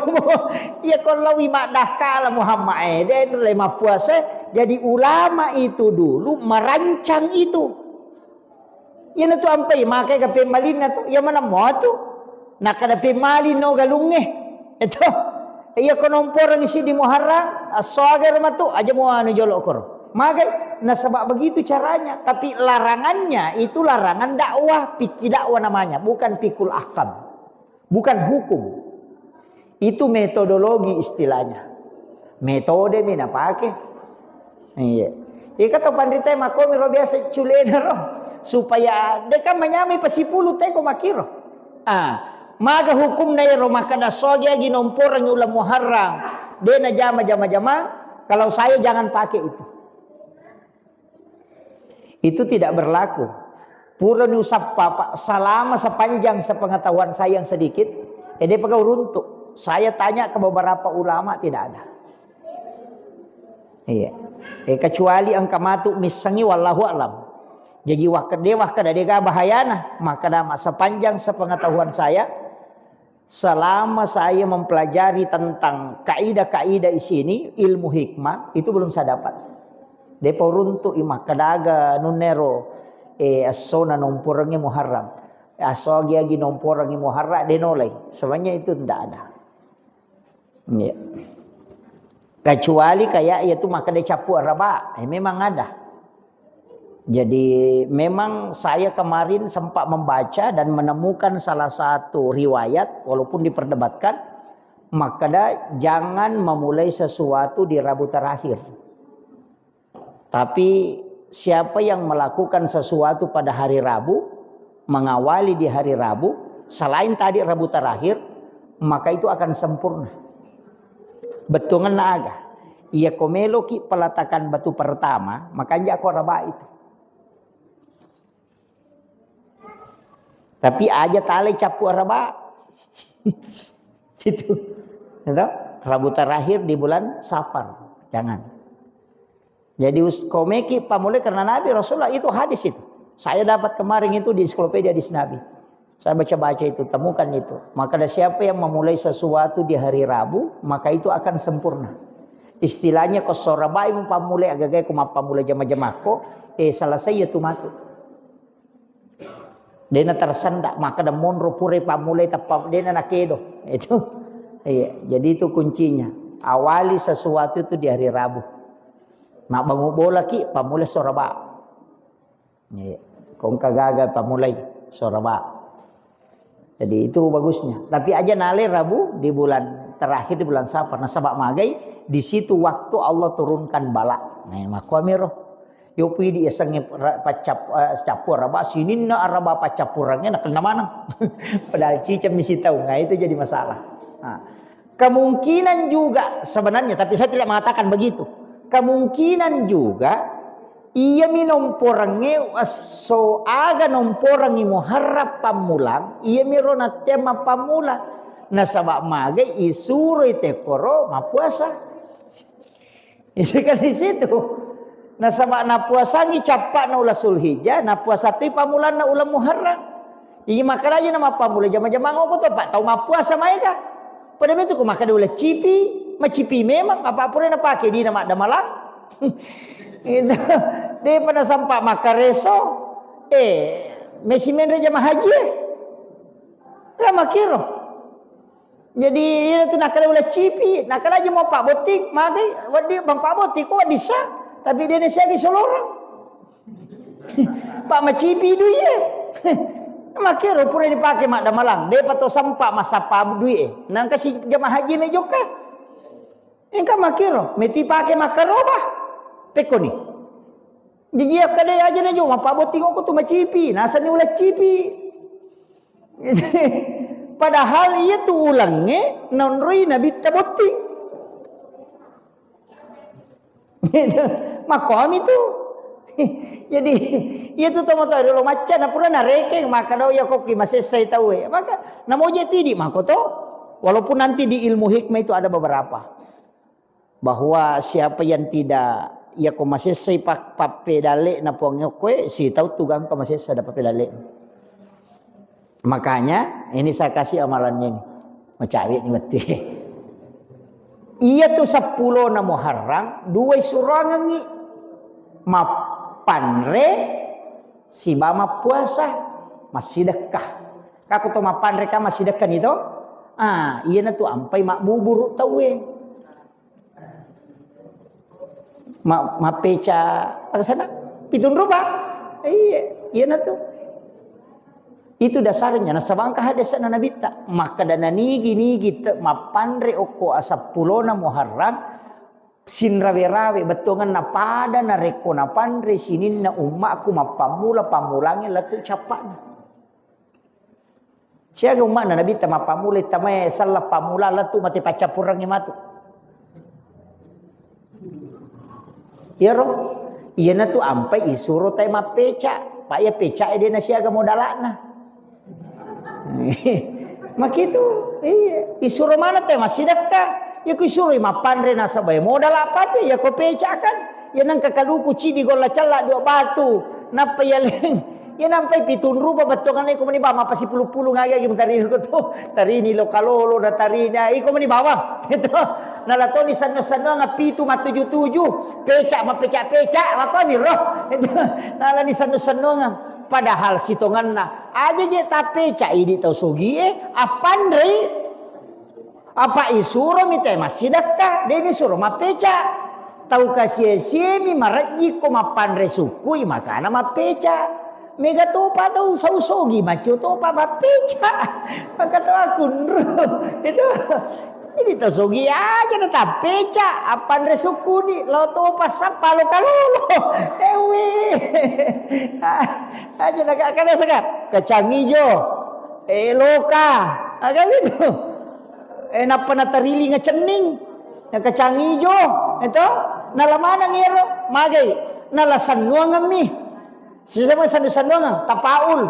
iya ko lawi maddakala Muhammad, eh, de le mappuasai. Jadi ulama itu dulu merancang itu. Iyanatu ampai makai ka pemmalinna tu, iya maneng motu. Nakkada pemmaling no galungnge. Eto. Iya ko nomporeng siddi Muharram, assoagero matu, aja mo anu jolo koro. Magai, nasaba begitu caranya. Tapi larangannya itu larangan dakwah, pikki dakwah namanya, bukan pikul akam. Bukan hukum. Itu metodologi istilahnya. Metode mi napake. Iya. Iya kata pandrita makomi ro biasa culena ro. Supaya deka manyamai pasipulu teko makiro. Ah, maga hukumna ero makkada sogi agi nomporangi uleng Muharram. De na jama jama jama. Kalau saya jangan pakai itu. Itu tidak berlaku. Purani usappa, Pak, selama sepanjang sepengetahuan saya yang sedikit, eh, de pegau runtuk. Saya tanya ke beberapa ulama, tidak ada. Iya. Eh, kecuali engka matu missengi, wallahu a'lam. Jadi, wakkede, wakkeda dega bahayana, maka dama sepanjang sepengetahuan saya, selama saya mempelajari tentang kaidah-kaidah di sini, ilmu hikmah, itu belum saya dapat. Depa uruntu i makkadaga nunnero, eh, essona nomporengnge Muharram. Esso agi-agi nomporengnge Muharram, de nolai. Sebenarnya itu tidak ada. Iya. Kecuali kayak ya tu makkeda cappu araba, eh, memang ada. Jadi, memang saya kemarin sempat membaca dan menemukan salah satu riwayat, walaupun diperdebatkan, makkeda jangan memulai sesuatu di Rabu terakhir. Tapi, siapa yang melakukan sesuatu pada hari Rabu, mengawali di hari Rabu, selain tadi Rabu terakhir, maka itu akan sempurna. Bettuangenna aga? Iya ko meloki peletakan batu pertama, makanja ko araba itu. Tapi aja talai cappu araba. Gitu. Gitu. Rabu terakhir di bulan Safar. Jangan. Jadi, us-, komeki pamulai karena Nabi Rasulullah itu hadis itu. Saya dapat kemarin itu di ensiklopedia hadis Nabi. Saya baca-baca itu, temukan itu. Maka ada siapa yang memulai sesuatu di hari Rabu, maka itu akan sempurna. Istilahnya, ko sorabai mupamulai, agagai ko mappamulai jama-jamakko, eh, selesai ya tu matu. Dena tersenda, maka ada monro pure pamulai teppa, dena nakedo. Itu. Iya, jadi itu kuncinya. Awali sesuatu itu di hari Rabu. Mabbangu bola ki, pamulai soraba. Iya. Kongka gaga pamulai soraba. Jadi itu bagusnya. Tapi aja nale Rabu di bulan terakhir di bulan Safar. Nasaba magai di situ waktu Allah turunkan bala. Nah, makkuamiro. Yo pidi yasengnge ra-, paccap-, eh, cappu araba, sininna araba paccappurengnge nakenna maneng. Padahal ciceng mi sitaung, nah, itu jadi masalah. Nah, kemungkinan juga sebenarnya, tapi saya tidak mengatakan begitu. Kemungkinan juga iyami nomporengnge esso aga nomporengngi Muharram pammulang, iyami ro nattea mappammulang. Nasaba magai isuroi tekkoro mappuasa. Itu kan di situ. Nasaba napuasangi cappa'na uleng Zulhijjah, napuasa toi pammulanna uleng Muharram. Iya, makkeda aja na mappammula jama-jamang oko to, Pak, tau mappuasa maega. Pada metu ko makkeda uleng cipi, macipi memang, apa pura napake dina maddamalang. Itu. Depa nasampa makkareso. Eh, mesi menre jama haji, eh. Kan makkiro. Jadi, iyatu nakkeda uleng cipi, nakkeda aja mau pabbotting, magai, wedding bang pabbotting, ko wedding sa, tapi de nasiagi soloreng. Pak macipi duie. Makkiro pura dipake maddamalang, depa to sempa massappa duie. Nangka si jamaah haji me jokka. Engka makkiro, meti pake makkaroba. Pekkoni. Jadi, akkeda aja na jo, mappabotting oko tu macipi, nasenni uleng cipi. Padahal iya tu ulengnge naonroi Nabitta botting. Gitu. Makkomi tu. Jadi, iya tu tomatoa riolo macca, na pura narekeng, makkeda, "Oh, iya kokki masessai tauwe." Maka, namoje tu idi makko to. Walaupun nanti di ilmu hikmah itu ada beberapa. Bahwa siapa yang tidak, iya ko masessai pa-, pappedalle'na Puang okkoe, sitau tu gangka masessa da pappedalle'na. Makanya, ini saya kasih amalannya ini. Macawe ni wettu. Iya tu seppulona Muharram, dua isurangengi. Mappanre siba mappuasa, massidekka. Kako to mappanre ka massidekka ni to? Ah, iyana tu ampai mabbuburu tauwe. Ma-, mappeca, aga sana? Pitung rupa? Iya, iyana tu. Itu dasarnya, nasaba engka hadesana Nabitta. Makkeda nanigi-nigi te-, mappanre okko aseppulona Muharram, sinrawe-rawe, bettuanganna pada narekko napanre sininna ummaku mappammula-pammulangnge lettu cappa'na. Siaga umma'na Nabitta mappammula tamae sallang pammula lettu mate paccappurengnge matu. Iyaro, iyana tu ampai isuro tae mappeca, pa iya pecae de nasiaga modala'na. Makitu, iya. Isuro mana tae massidekka, iya ku isuroi mappanre nasaba modala pate, iya ko peca kan. Iya nengka kaluku cidi golla cella dua batu, nappa iya leng. Iya nampai pitung rupa bettuanganna iko mani bawang, apa sipulu-pulu ngaga gi mutari ko tu. Tarini lokalolo na tarini, ah, iko mani bawang. Itu. Nalatoni sanno-sannoang pitu mattuju-tuju, peca mapeca-peca, apa ni roh. Itu. Nalani sanno-sannoang. Padahal sitonganna aja je tapeca idi tau sogie, appanrei. Apa isuromi tae massidekka, de nisuro mappeca. Tau kasie-siemi marejjikko mappanre sukkui makana mappeca. Mega topa tau sau sogi maccio topa mappeca. Maka tau akunru. Itu. Jadi tau sogi aja na tappeca, appanre sukkuni, lao topa sappa lo kalolo. Ewe. Aja na ka-, kada saka kacang ijo. Eh, loka. Aga gitu. Eh, nappa natarilinga cenning, nakacang ijo, eto, nala maneng iyaro, magai, nala sannuangemmi. Sisama sannu-sannuangeng, tapaul.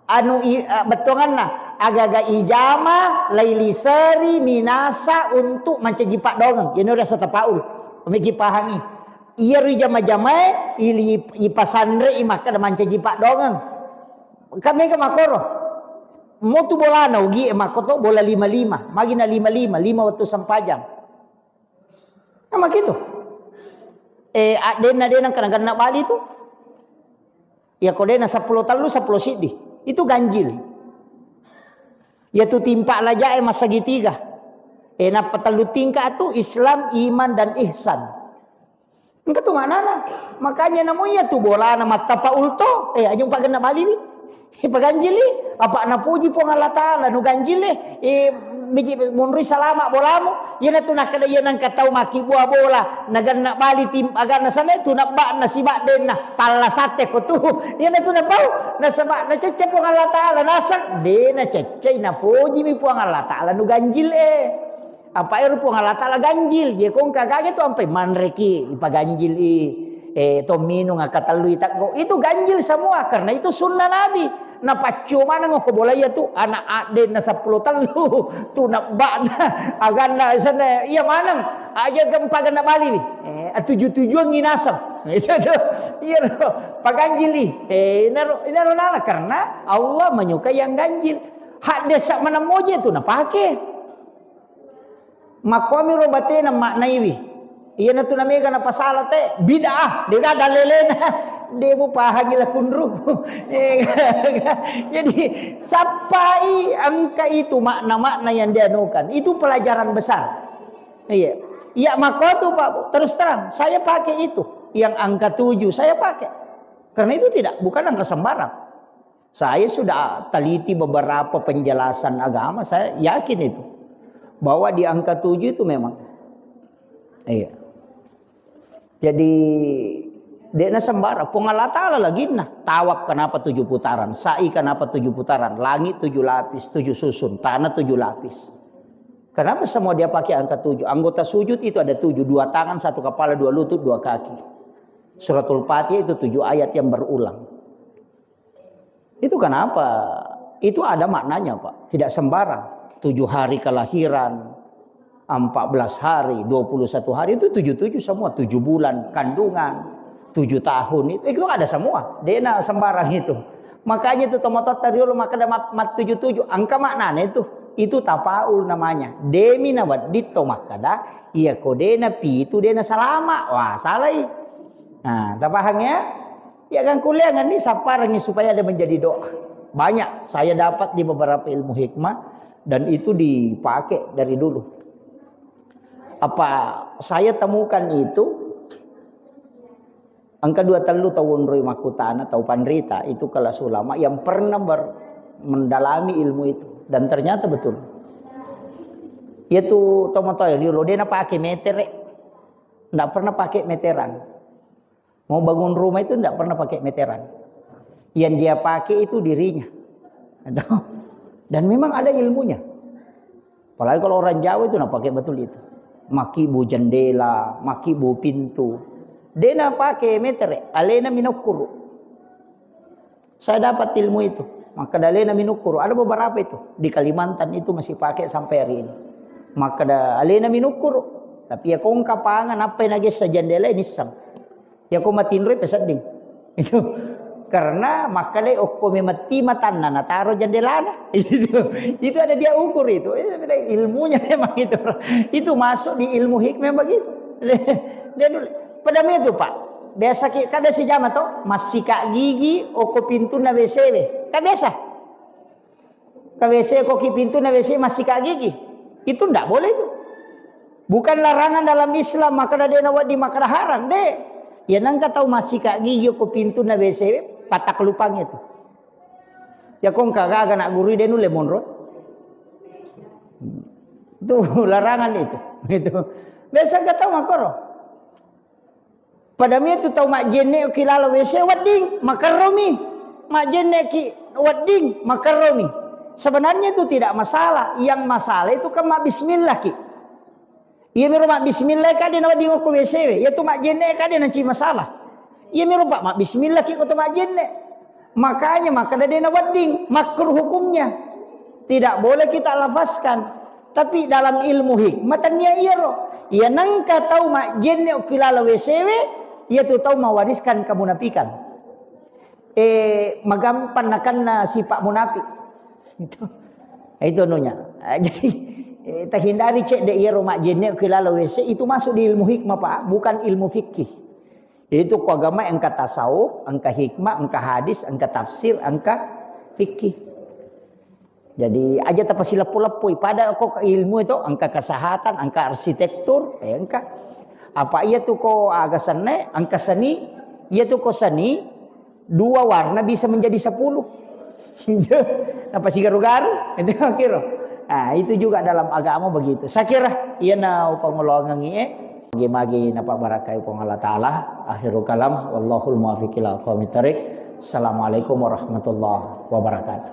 Anu i-, eh, bettuanganna, agaga ijama, lailiseri, minasa untuk mancaji paddoangeng. Iyanu riasa tapaul. Meki pahangi. Iyaro ijama-jamae, ili-, ipasanrei makkeda mancaji paddoangeng. Kan mega makkoro. Motu bolana ugi e makkoto bola lima-lima. Magi na lima-lima, lima wettu sempajang. Nah, makitu. Eh, addenna de nengka nagenna bali tu. Iya ko de na seppulo tellu, seppulo siddi. Itu ganjil. Iya tu timpa laja e massagitiga. Eh, nappa tellu tingka tu Islam, iman, dan ihsan. Engka tu maknana. Makanya namo iya tu bolana mattapaul to. Eh, aja umpagenna baliwi. Ipaganjili, apa napuji Puang Allah Ta'ala, nuganjili, eh, biji munrui salama bolamu, iyanatu nakkeda iya nengka tau makkibua bola, naganna bali tim aganna sana tu nabba'na sibaddenna, palla satte ko tu, iyanatu napau, nasaba nacecce Puang Allah Ta'ala, naseng, de naceccei, napojimi Puang Allah Ta'ala, nuganjil, eh. Apa ero Puang Allah Ta'ala ganjil, ye kong kagage tu ampai manreki, ipaganjil i, eh, to minung akatellui teggo. Itu ganjil semua, karena itu sunnah Nabi. Napaccio maneng ko bola iya tu, anak addenna seppulo tellu, tu nabba'na, aganna sana, iya maneng, aja gempa ganna bali, eh, tuju-tujuan nginaseng. Itu tu, iya ro, paganjil i. Eh, inaro, inaro nala, karena Allah menyukai yang ganjil. Hak desa mana moje tu napake. Makkuami ro batena maknaiwi. Iyanatu namega napasala te, bid'ah, dega dalelena. De mupahangi lakunru. Jadi, sappai engka itu makna-makna yang dianukan. Itu pelajaran besar. Iya. Iya, makko tu, Pak, terus terang, saya pakai itu. Yang angka tujuh, saya pakai. Karena itu tidak, bukan angka sembarang. Saya sudah teliti beberapa penjelasan agama, saya yakin itu. Bahwa di angka tujuh itu memang. Iya. Jadi, de'na sembara. Puang Allah Ta'ala laginna. Tawaf kenapa tujuh putaran? Sa'i kenapa tujuh putaran? Langit tujuh lapis, tujuh susun. Tanah tujuh lapis. Kenapa semua dia pakai angka tujuh? Anggota sujud itu ada tujuh. Dua tangan, satu kepala, dua lutut, dua kaki. Suratul Fatihah itu tujuh ayat yang berulang. Itu kenapa? Itu ada maknanya, Pak. Tidak sembarang. Tujuh hari kelahiran, empat belas hari, dua puluh satu hari, itu tujuh tujuh semua. Tujuh bulan kandungan, tujuh tahun, itu, itu ada semua. De'na sembarang itu. Makanya itu tomototta riolo makkeda mat, mat tujuh tujuh. Angka maknanya itu. Itu tafaul namanya. De'mi nawedding to makkeda, iya ko de'na pitu, de'na salama. Wah, salai. Nah, tapahang ya? Ya kan kuliah kan ini sapparangi supaya ada menjadi doa. Banyak saya dapat di beberapa ilmu hikmah dan itu dipakai dari dulu. Apa saya temukan itu, engka dua tellu tau onroi makkutana, tau panrita, itu kelas ulama yang pernah ber, mendalami ilmu itu dan ternyata betul. Yaitu tomotoe riolo de'na pakai metere, ndak pernah pakai meteran. Mau bangun rumah itu ndak pernah pakai meteran. Yang dia pakai itu dirinya. Dan memang ada ilmunya. Apalagi kalau orang Jawa itu nah pakai betul itu. Makibu jendela, makibu pintu. De'na pakai metere, alena minokkuru. Saya dapat ilmu itu. Maka alena minokkuru. Ada beberapa itu. Di Kalimantan itu masih pakai sampai hari ini. Maka alena minokkuru. Tapi ya kongka pangan apa yang nagessa jendela ini sang. Yako matinroi pesedding. Itu. Karena makkeda okko memetti matanna nataro jendelana. Itu. Itu ada dia ukur itu. Eh, ilmunya memang itu. Itu masuk di ilmu hikmah begitu. Dia dulu. Pada itu, Pak. Biasa ki, kada sijama to, massika gigi okko pintunna W C we. Kan biasa. Ka W C ko ki pintu na W C massika gigi. Itu ndak boleh itu. Bukan larangan dalam Islam, makkeda de' nawedding, makkeda haram, de'. Ya nengka tau massika gigi ko pintu na W C patak lupang itu. Ya kongka gaga nak guru de' nulle monro. Itu larangan itu. Itu. Biasa nggak tahu makoro. Pada mitu tau majjenne' ki laleng W C wedding, makerromi. Majjenne' ki wedding, makerromi. Sebenarnya itu tidak masalah. Yang masalah itu kan mabbismillah ki. Iya miro mabbismillah ka de' nawedding okko W C we. Iya tu majjenne' ka de' nanci masalah. Iya miro Pak mabbismillah ki ko to majjenne'. Makanya makkeda de' nawedding, makruh hukumnya. Tidak boleh kita lafazkan. Tapi dalam ilmu hikmah tennia iyaro. Iya nengka tau majjenne' ki laleng W C we, iya tu tau mewariskan kemunafikan. Eh, magampang nakenna sifat munafik. Itu. Itu nunya. Ah, jadi, eh, tahindari cedde' iyaro majjenne' ki laleng W C itu masuk di ilmu hikmah, Pak, bukan ilmu fikih. Itu ko agama engka tasawuf, engka hikmah, engka hadis, engka tafsir, engka fikih. Jadi aja tapasileppo-leppoi pada ko ilmu itu engka kesehatan, engka arsitektur, eh, engka. Apa iya tu ko aga senne, engka seni, iya tu ko seni, dua warna bisa menjadi sepuluh. Napasigaru-garu, itu kira. Nah, itu juga dalam agama begitu. Saya kira, iya na upangoloangengi, eh. Magi-magi napabarakai Puang Allah Ta'ala. Akhirul kalam, wallahul muwaffiq ila aqwamit thariq. Assalamualaikum warahmatullahi wabarakatuh.